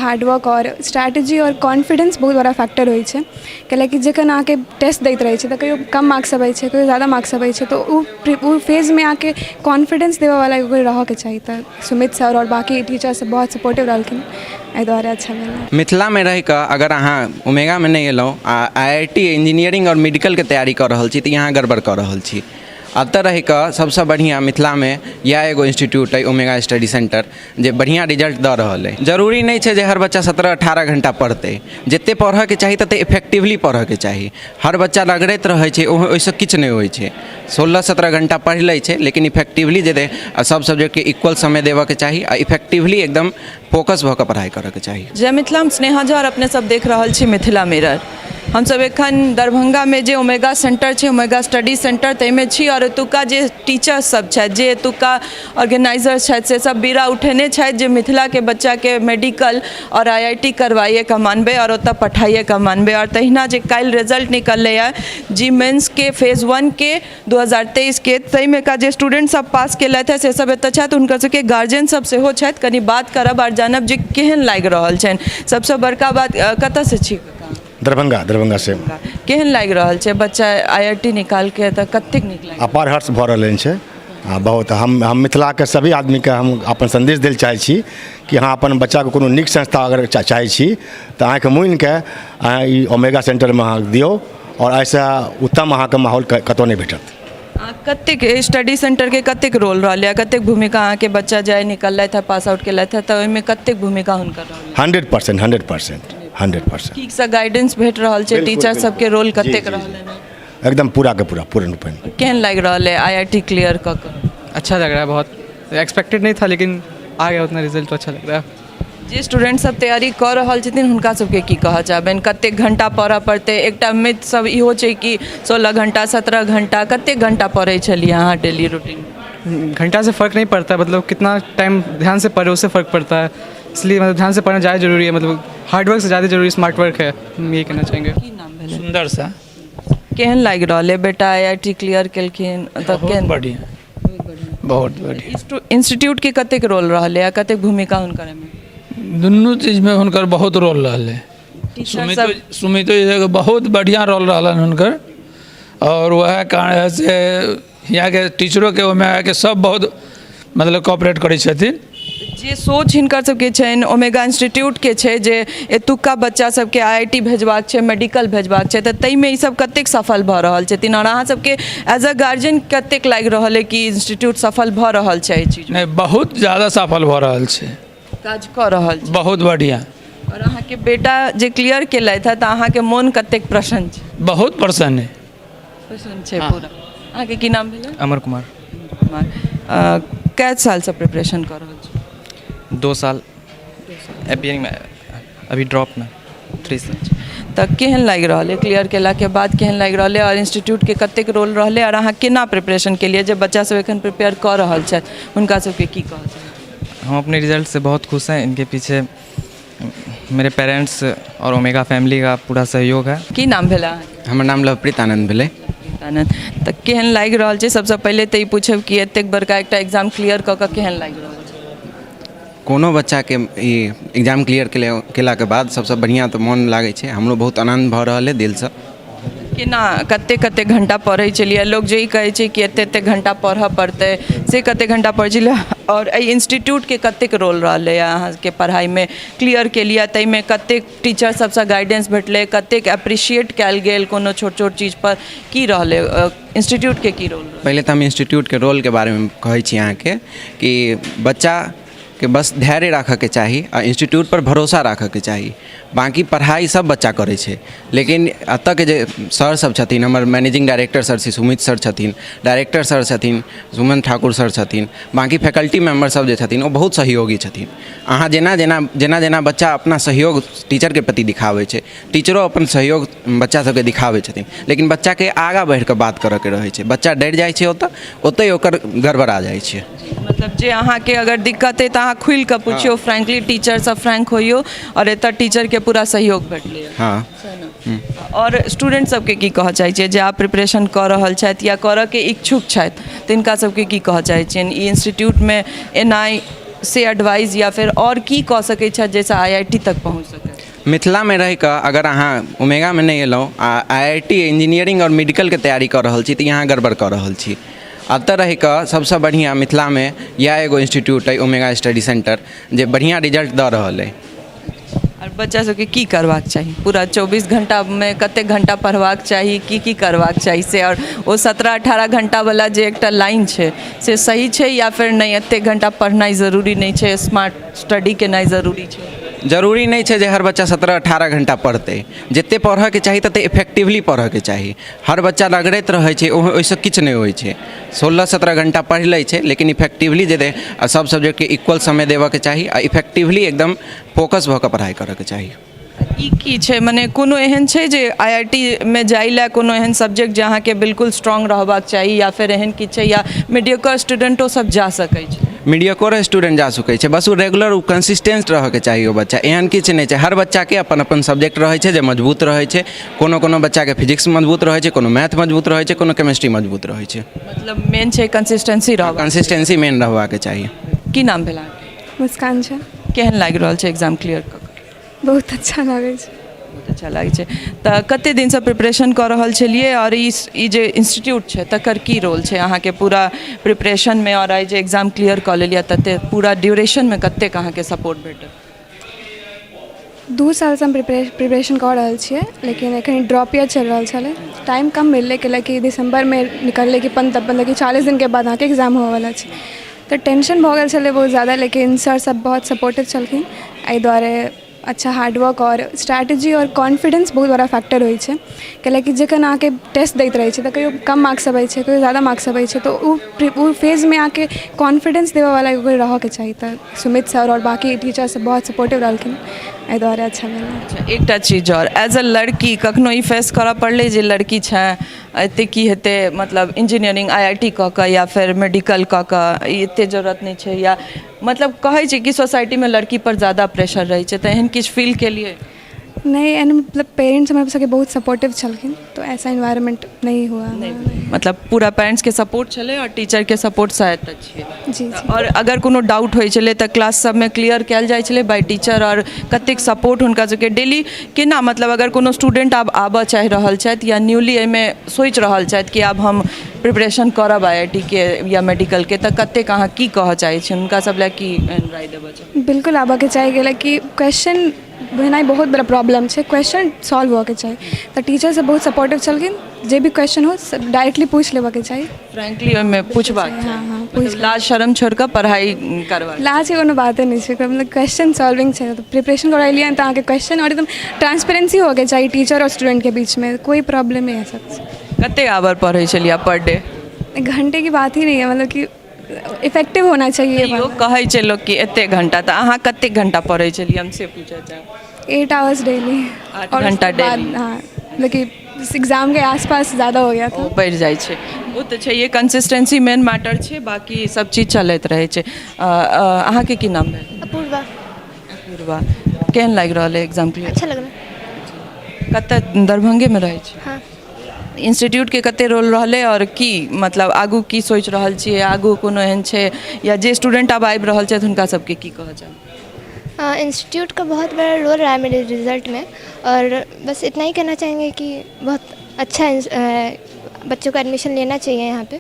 Hard work आओर strategy आओर confidence बहुत बड़ा फैक्टर होइ छै। कैलाकि जखन अहाँके टेस्ट दैत रहै छै, तऽ कहियो कम मार्क्स अबै छै, कहियो ज्यादा मार्क्स अबै छै, तऽ ओ ओ फेजमे अहाँके कॉन्फिडेन्स देबऽवला एगो रहऽके चाही। तऽ सुमित सर आओर बाँकी टीचर सब बहुत सपोर्टिव रहलखिन, एहि दुआरे अच्छा भेलै। मिथिलामे रहि कऽ अगर अहाँ ओमेगामे नहि एलहुँ आ आईआईटी, इंजीनियरिंग आओर मेडिकलके तैयारी कऽ रहल छी, तऽ ई अहाँ गड़बड़ कऽ रहल छी। एतऽ रहि कऽ सबसँ बढ़िआँ मिथिलामे इएह एगो इंस्टीट्यूट अइ, ओमेगा स्टडी सेन्टर, जे बढ़िआँ रिजल्ट दऽ रहल अइ। जरूरी नहि छै जे हर बच्चा 17-18 घण्टा पढ़तै। जतेक पढ़ऽके चाही, ततेक इफेक्टिवली पढ़ऽके चाही। हर बच्चा रगड़ैत रहै छै, ओहिसँ किछु नहि होइ छै। 16-17 घण्टा पढ़ि लै छै, लेकिन इफेक्टिवली जे आ सब सब्जेक्टके इक्वल समय देबऽके चाही आ इफेक्टिवली एकदम फोकस भऽ कऽ पढ़ाइ करऽके चाही। जय मिथिला, हम स्नेहा झा और अपने सब देख रहल छी मिथिला मिरर। हमसब एखन दरभंगामे जे ओमेगा सेंटर छै, ओमेगा स्टडी सेंटर, ताहिमे छी आओर एतुका जे टीचर्स सब छथि, जे एतुका ऑर्गेनाइजर छथि, से सब बीड़ा उठेने छथि जे मिथिलाके बच्चाके मेडिकल आओर आईआईटी करवाइएके मानबै आओर ओतऽ पठाइएके मानबै। आओर तहिना जे काल्हि रिजल्ट निकललैए जी मेन्सके फेज वनके 2023के, ताहिमे का जे स्टूडेंट सब पास केलथि हँ, से सब एतऽ छथि, हुनकर सबके गार्जियन सब सेहो छथि। कनि बात करब आओर जानब जे केहन लागि रहल छनि। सबसँ बड़का बात, कतऽसँ छी? दरभंगा, दरभंगा से। केहन लागि रहल छै? बच्चा आईआईटी निकालके तऽ कतेक नीक लागि? अपार हर्ष भऽ रहल छै आ बहुत हम मिथिलाके सभी आदमीके हम अपन सन्देश दै लए चाहै छी कि अहाँ अपन बच्चाके कोनो नीक संस्था अगर चाहै छी, तऽ आँखि मुनिके अहाँ ई ओमेगा सेन्टरमे अहाँ दियौ आओर एहिसँ उत्तम अहाँके माहौल कतहु नहि भेटत। कतेक स्टडी सेंटरके कतेक रोल रहलै, कतेक भूमिका? अहाँके बच्चा जाय निकललथि हँ, पास आउट केलथि हँ, तऽ ओहिमे कतेक भूमिका हुनकर रहलै? 100%, 100%, 100%। ठीकसँ गाइडेंस भेट रहल छै? बिल्कुल। टीचर सबके रोल कतेक जी, जी। रहलै? एकदम पूराके पूरा, पूर्ण रूपेण। केहन लागि रहल है आईआईटी क्लियर कऽ कऽ? अच्छा लग रहा है बहुत। एक्सपेक्टेड नहीं था, लेकिन आ गया उतना रिजल्ट तो अच्छा लग रहा है। जे स्टूडेंट सब तैयारी कऽ रहल छथिन, हुनका सबके की कहऽ चाहबनि? कतेक घंटा पढ़ऽ पड़तै? एकटा मिथ सब इहो छै कि 16 घंटा, 17 घंटा। कतेक घंटा पढ़ै छलियै अहाँ डेली रूटीन? घंटा से फ़र्क नहीं पड़ता है, मतलब कितना टाइम ध्यान से पढ़े, उससे फ़र्क पड़ता है। इसलिए मतलब ध्यान से पढ़ना ज़्यादा ज़रूरी है, मतलब हार्ड वर्क से ज़्यादा ज़रूरी स्मार्ट वर्क है, हम यही कहना चाहेंगे। की नाम भेलै? सुन्दर सा। केहन लागि रहल है? बेटा आईआईटी क्लियर केलखिन तऽ बहुत केहन? बढ़िआँ, बहुत बढ़िआँ। इंस्टीट्यूटके कतेक रोल रहलै आ कतेक भूमिका हुनकर एहिमे? दुनू चीजमे हुनकर बहुत रोल रहलै। टीचर सुमितो सब सुमितो जी के बहुत बढ़िआँ रोल रहलनि हुनकर आओर वएह कारण से यहाँके टीचरोके ओहिमे आके सब बहुत मतलब कोऑपरेट करै छथिन। जे सोच हिनकर सबके छनि, ओमेगा इंस्टीट्यूटके छै, जे एतुक्का बच्चा सबके आईआईटी भेजबाक छै, मेडिकल भेजबाक छै, तऽ ताहिमे ई सब कतेक सफल भऽ रहल छथिन आओर अहाँ सबके एज अ गार्जियन कतेक लागि रहल अइ कि इंस्टीट्यूट सफल भऽ रहल छै एहि चीज? नहि, बहुत ज्यादा सफल भऽ रहल छै। काज कऽ रहल छै। बहुत बढ़िआँ। आओर अहाँके बेटा जे क्लियर केलथि हँ, तऽ अहाँके मोन कतेक प्रसन्न छै? बहुत प्रसन्न है। प्रसन्न छै पूरा। अहाँके की नाम भेलै? अमर कुमार। कुमार। कै सालसँ प्रिपरेशन कऽ रहल छी? 2 साल अपियरिंग में, अभी ड्रॉप में थ्री साल। तऽ केहन लागि रहल अइ? क्लियर केलाके बाद केहन लागि रहल अइ आओर इंस्टीट्यूटके कतेक रोल रहलै आओर अहाँ केना प्रिपरेशन केलियै? जे बच्चा सब एखन प्रिपेयर कऽ रहल छथि, हुनका सबके की कहऽ चाहबै? हम अपने रिजल्ट से बहुत खुश हैं। इनके पीछे मेरे पेरेंट्स और ओमेगा फैमिली का पूरा सहयोग है। की नाम भेल अहाँके? हमर नाम लवप्रीत आनन्द भेलै। आनन्द, तऽ केहन लागि रहल छै? सबसँ पहिले तऽ ई पूछब कि एतेक बड़का एकटा एग्जाम क्लियर कऽ कऽ केहन लागि रहल छै? कोनो बच्चाके ई एग्जाम क्लियर केलाके बाद सबसँ बढ़िआँ तऽ मोन लागै छै। हमरो बहुत आनन्द भऽ रहल अइ दिलसँ। केना, कतेक कतेक घण्टा पढ़ै छलियै? लोक जे ई कहै छै कि एते एते घण्टा पढ़ऽ पड़तै, से कतेक घण्टा पढ़ै छलियै आओर एहि इंस्टीट्यूटके कतेक रोल रहलै अहाँके पढ़ाइमे? क्लियर केलियै, ताहिमे कतेक टीचर सबसँ गाइडेंस भेटलै? कतेक अप्रिशिएट कयल गेल कोनो छोट छोट चीजपर? की रहलै, इंस्टीट्यूटके की रोल? पहिले तऽ हम इंस्टीट्यूटके रोलके बारेमे कहै छी अहाँके कि बच्चाके बस धैर्य राखऽके चाही आ इंस्टीट्यूटपर भरोसा राखऽके चाही। बाँकी पढ़ाइ सब बच्चा करै छै, लेकिन एतऽके जे सर सब छथिन, हमर managing director sir Shri Sumit sir छथिन, डायरेक्टर सर छथिन सुमन ठाकुर सर छथिन, बाँकी फैकल्टी मेम्बर सब जे छथिन, ओ बहुत सहयोगी छथिन। अहाँ जेना जेना जेना जेना बच्चा अपना सहयोग टीचरके प्रति दिखाबै छै, टीचरो अपन सहयोग बच्चा सबके दिखाबै छथिन, लेकिन बच्चाके आगाँ बढ़िकऽ बात करऽके रहै छै। बच्चा डरि जाइ छै, ओतऽ ओतहि ओकर गड़बड़ा जाइ छै। मतलब जे अहाँके अगर दिक्कत अइ, तऽ अहाँ खुलि कऽ पुछियौ, फ्रैंकली टीचरसँ फ्रैंक होइयौ आओर एतऽ टीचरके पूरा सहयोग भेटलैए। हँ। आओर स्टूडेंट सबके की कहऽ चाहै छियै, जे आब प्रिपरेशन कऽ रहल छथि या करऽके इच्छुक छथि, तिनका सबके की कहऽ चाहै छियनि? ई इंस्टीट्यूटमे एनाइ से एडवाइस या फेर आओर की कऽ सकैत छथि जाहिसँ आईआईटी तक पहुँच सकै? मिथिलामे रहि कऽ अगर अहाँ ओमेगामे नहि एलहुँ आ आईआईटी, इंजीनियरिंग आओर मेडिकलके तैयारी कऽ रहल छी, तऽ यहाँ गड़बड़ कऽ रहल छी। एतऽ रहि कऽ सबसँ बढ़िआँ मिथिलामे इएह एगो इंस्टीट्यूट अइ, ओमेगा स्टडी सेंटर, जे बढ़िआँ रिजल्ट दऽ रहल अइ। आओर बच्चा सबके की करबाक चाही? पूरा 24 घण्टामे कतेक घण्टा पढ़बाक चाही, की की करबाक चाही से? आओर ओ 17-18 घण्टावला जे एकटा लाइन छै, से सही छै या फेर नहि, एतेक घण्टा पढ़नाइ जरूरी नहि छै, स्मार्ट स्टडी केनाइ जरूरी छै? जरूरी नहि छै जे हर बच्चा 17-18 घण्टा पढ़तै। जतेक पढ़ऽके चाही, ततेक इफेक्टिवली पढ़ऽके चाही। हर बच्चा रगड़ैत रहै छै, ओहिसँ किछु नहि होइ छै। 16-17 घण्टा पढ़ि लै छै, लेकिन इफेक्टिवली जे आ सब सब्जेक्टके इक्वल समय देबऽके चाही आ इफेक्टिवली एकदम फोकस भऽ कऽ पढ़ाइ करऽके चाही। ई की छै, मने कोनो एहन छै जे आईआईटी मे जाइ लए कोनो एहन सब्जेक्ट जे अहाँके बिल्कुल स्ट्रांग रहबाक चाही, या फेर एहन किछु छै या मीडियोकर स्टूडेंटो सब जा सकै छै? मीडियोकर स्टूडेंट जा सकै छै, बस ओ रेगुलर, ओ कंसिस्टेंट रहऽके चाही ओ बच्चा। एहन किछु नहि छै। हर बच्चाके अपन अपन सब्जेक्ट रहै छै जे मजबूत रहै छै। कोनो कोनो बच्चाके फिजिक्स मजबूत रहै छै, कोनो मैथ मजबूत रहै छै, कोनो केमिस्ट्री मजबूत रहै छै। मतलब मेन छै कंसिस्टेंसी रहबाक। कंसिस्टेंसी मेन रहबाके चाही। की नाम भेल अहाँके? मुस्कान छै। केहन लागि रहल छै एग्जाम क्लियर कऽ कऽ? बहुत अच्छा लागै छै। बहुत अच्छा लागै छै। तऽ कते दिनसँ प्रिपरेशन कऽ रहल छलियै आओर ई ई जे इंस्टीट्यूट छै, तकर की रोल छै अहाँके पूरा प्रिपरेशनमे? आओर आइ जे एग्जाम क्लियर कऽ लेलियै, तते पूरा ड्यूरेशनमे कतेक अहाँके सपोर्ट भेटल? 2 सालसँ हम प्रिपरेशन कऽ रहल छियै, लेकिन एखन ड्रॉप ईयर चलि रहल छलै। टाइम कम मिललै, कैलाकि दिसम्बरमे निकललै कि मतलब कि 40 दिनके बाद अहाँके एग्जाम होबऽवला छै, तऽ टेंशन भऽ गेल छलै बहुत ज्यादा। लेकिन सर सब बहुत सपोर्टिव छलखिन। एहि दुआरे अच्छा हार्डवर्क आओर स्ट्रैटेजी आओर कॉन्फिडेंस बहुत बड़ा फैक्टर होइ छै, कैलाकि जखन अहाँके टेस्ट दैत रहै छै, तऽ कहियो कम मार्क्स अबै छै, कहियो ज्यादा मार्क्स अबै छै, तऽ ओ फेजमे अहाँके कॉन्फिडेंस देबऽवला कोइ रहऽके चाही। तऽ सुमित सर आओर बाँकी टीचर सब बहुत सपोर्टिव रहलखिन, एहि दुआरे अच्छा भेलै। अच्छा, एकटा चीज आओर, एज अ लड़की कखनो ई फेस करऽ पड़लै जे लड़की छै, एते की हेतै, मतलब इंजीनियरिंग आईआईटी कऽ कऽ या फेर मेडिकल कऽ कऽ ई एते जरूरत नहि छै, या मतलब कहै छै कि सोसाइटीमे लड़की पर ज्यादा प्रेशर रहै छै, तऽ एहन किछु फील केलियै? नहि, एहन मतलब पेरेंट्स हमरा सबके बहुत सपोर्टिव छलखिन, तो ऐसा इन्वायरमेंट नहीं हुआ। मतलब पूरा पेरेंट्सके सपोर्ट छलै आओर टीचरके सपोर्ट शायद तक छियै? जी। आओर अगर कोनो डाउट होइ छलै, तऽ क्लास सबमे क्लियर कयल जाइ छलै बाय टीचर? आओर कतेक सपोर्ट हुनका सबके डेली केना, मतलब अगर कोनो स्टूडेंट आब आबऽ चाहि रहल छथि या न्यूली एहिमे सोचि रहल छथि कि आब हम प्रिपरेशन करब आईआईटी के या मेडिकलके, तऽ कतेक अहाँ की कहऽ चाहै छी हुनका सब लए, की एहन राय देबऽ चाही? बिल्कुल आबऽके चाही, कैलाकि क्वेश्चन भेनाइ बहुत बड़ा प्रॉब्लम छै। क्वेश्चन सॉल्व होबऽके चाही, तऽ टीचर सब बहुत सपोर्टिव छलखिन। जे भी क्वेश्चन हो, सब डायरेक्टली पूछि लेबऽके चाही। फ्रैंकली ओहिमे पूछबाक हाँ, चाही। हाँ, मतलब पूछि। लाज शरम छोड़ि कऽ पढ़ाइ करबाक। लाजके कोनो बाते नहि छै। मतलब क्वेश्चन सॉल्विंग छै, तऽ प्रिपरेशन करऽ एलियै तऽ अहाँके क्वेश्चन आओर एकदम ट्रांसपेरेंसी होबऽके चाही टीचर आओर स्टूडेंटके बीचमे। कोई प्रॉब्लम नहीं आ सकती। कते आवर पढ़ै छलियै पर डे? घंटे की बात ही नहीं है, मतलब कि इफेक्टिव होना चाहिए। तैयो कहै छै लोक कि एते घंटा, तऽ अहाँ कते घंटा पढ़ै छलियै, हम से पूछऽ चाहब। 8 आवर्स डेली। 8 घंटा daily? हाँ, मतलब कि एग्जाम के आसपास ज़्यादा हो गया था। ओ बढ़ि जाइ छै, ओ तऽ छैहे। कंसिस्टेंसी मेन मैटर छै, बाकी सब चीज चलैत रहै छै। अहाँके की नाम भेल? अपूर्वा। अपूर्वा, केहन लागि रहल है एग्जाम क्लियर? अच्छा लग रहा है। कतऽ, दरभंगेमे रहै छी? हाँ। इंस्टीट्यूटके कते रोल रहलै आओर की मतलब आगू की सोचि रहल छियै? आगू कोनो एहन छै या जे स्टूडेंट आब आबि रहल छथि, हुनका सबके की कहऽ चाहब? इंस्टीट्यूट का बहुत बड़ा रोल रहा है मेरे रिज़ल्ट में और बस इतना ही कहना चाहेंगे कि बहुत अच्छा बच्चों को एडमिशन लेना चाहिए यहाँ पे।